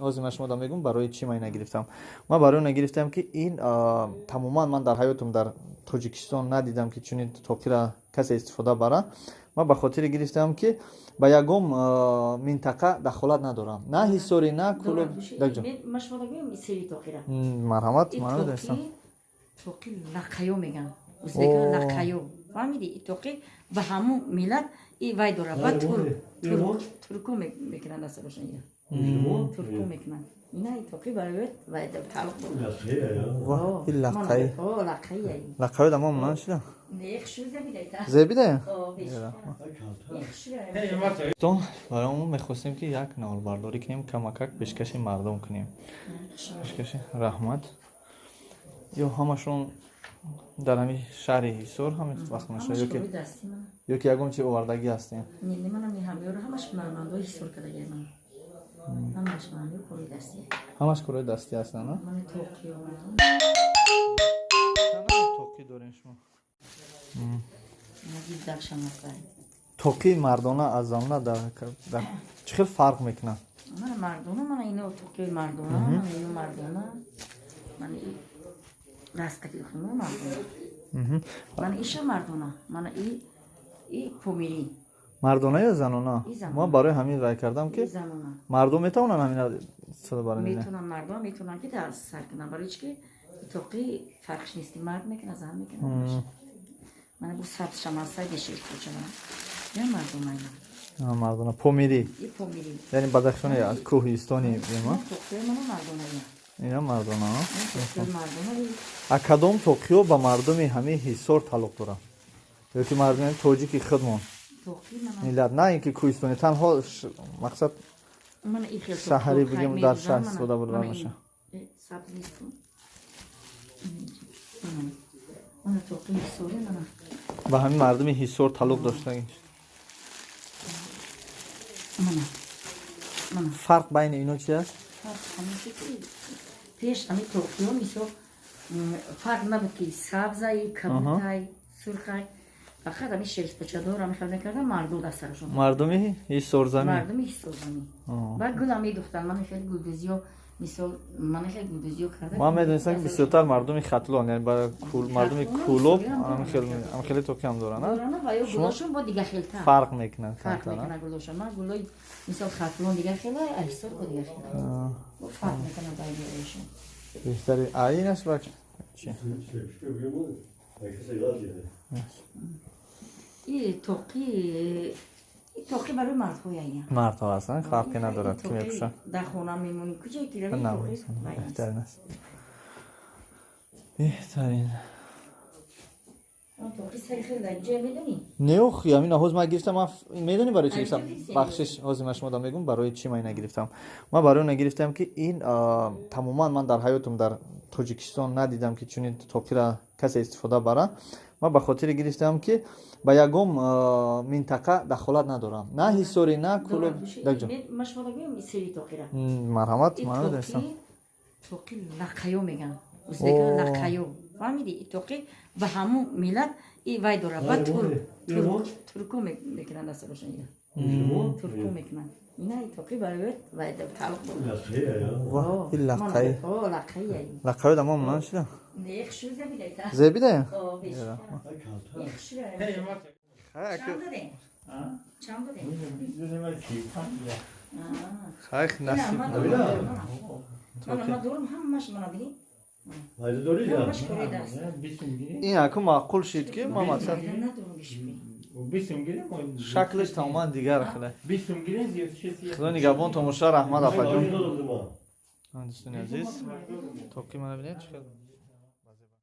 Ҳозир ман шумо мегӯм, барои чӣ ман ина гирифтам. Ман барои она гирифтам, ки ин тамоман ман дар ҳаётам дар Тоҷикистон надидам, ки чунин тоқира касе истифода бара. Ман ба хотире гирифтам, ки ба ягон минтақа дахолат надорам, на Ҳисорӣ, на Кӯлоб. Марҳамат. Тоқи лақаё меган, узбека лақаё, фаҳмиди? Тоқи ба ҳамун миллат и вай дора, ба турко мекунанд, асабошон турко мекунанд. Ина тоқи барои вай тааллуқ. Лақаи лақаё да мо монанд шуда зебида. Барои мо мехостем, ки як наворбардорӣ кунем, камакак пешкаши мардум кунем, пешкаши. Раҳмат. Ё ҳамашон дар ҳамин шаҳри Ҳисор ҳамин вақт мешавад ё ки ягон чи овардагӣ ҳастем? Ҳамаш ҳунармандои Ҳисор кардагиам, ҳамаш корои дастӣ ҳастанд. Тоқӣ дорем шумо? Тоқии мардона аз занона дар чӣ хел фарқ мекунад? Мардона, мана ино тоқиёи мардона, мана ино мардона, мана дасткати мардона, мана иша мардона, мана и помирӣ. Мардона ё занона? Ма барои ҳамин вай кардам, ки мардум метавонанд ҳамина истифода баранд? Метавонанд, мардум метавонанд, ки сар кунанд, барои чи ки тоқи фарқш нест, мард мекунад, зан мекунад. Мана бу сабз шамасай беширкочама я мардона. Мардона помирӣ. Помирӣ. Яъне Бадахшони, аз кӯҳистони ема. Мана мардона. Ина мардона. А кадом тоқиё ба мардуми ҳамин Ҳисор тааллуқ дорад ё ки мардуми тоҷики худмон миллат, на ин ки кӯҳистони танҳо, мақсад шаҳрӣ бигем, дар шаҳр истифода бурда мешавад? Ба ҳамин мардуми Ҳисор тааллуқ доштагиш, фарқ байни ино чи аст? Пеш ҳами тоқиё, мисол, фарқ набуд, ки сабзай, кабутай, сурхай, фақат ҳами шерспочадор ҳами хел мекардан мардум дар сарашон. Мардуми Ҳисорзамин. Мардуми Ҳисорзамин. Баъд гулам медухтан, мана хел гулдӯзиё, мисол, мана хел гулдӯзиё карда. Ман медонистам, ки бисёртар мардуми Хатлон, яъне мардуми Кӯлоб ҳамхеле тоқиам доранд. Ва ё гулошон бо дигар хелтар. Фарқ мекунанд. Фарқ мекунад гулошон. Ман гулои, мисол, Хатлон дигар хела, Ҳисор бо дигар хела фарқ мекунад байни оишон. Беҳтари аинаш ба чи? И тоқи барои мардҳо яя. Мардҳо ҳастанд, фарқе надорад, ки мепӯшанд. Дар хона мемонӣ, куҷое ки равӣ. Беҳтарин аст, беҳтарин. Не, охи, ҳамин ҳоз ман гирифтам. Ман медонӣ барои чӣ гирифтам? Бахшиш, ҳозир ман шумо мегӯм, барои чӣ ман ина гирифтам. Ман барои она гирифтам, ки ин тамоман ман дар ҳаётам дар Тоҷикистон надидам, ки чунин тоқира касе истифода бара. Ман ба хотире гирифтам, ки ба ягон минтақа дахолат надорам, на Ҳисорӣ, на Кӯлоб. Марҳамат. Тоқи лақаё меган, узбека лақаё, фаҳмиди? Тоқи ба ҳамун миллат и вай дора, ба турко мекунанд, асабошон турко мекунанд. Ина тоқи барои вай тааллуқ. Лақаи лақаё да мо монанд шуда зебида. Хай, насиб. Ин аку маъқул шид, ки ма мақсад шаклаш тамоман дигар хеле. Худо нигаҳбон, томоша. Раҳмат, апаҷон. Дӯстони азиз, тоқи мана бинед чӣ хел.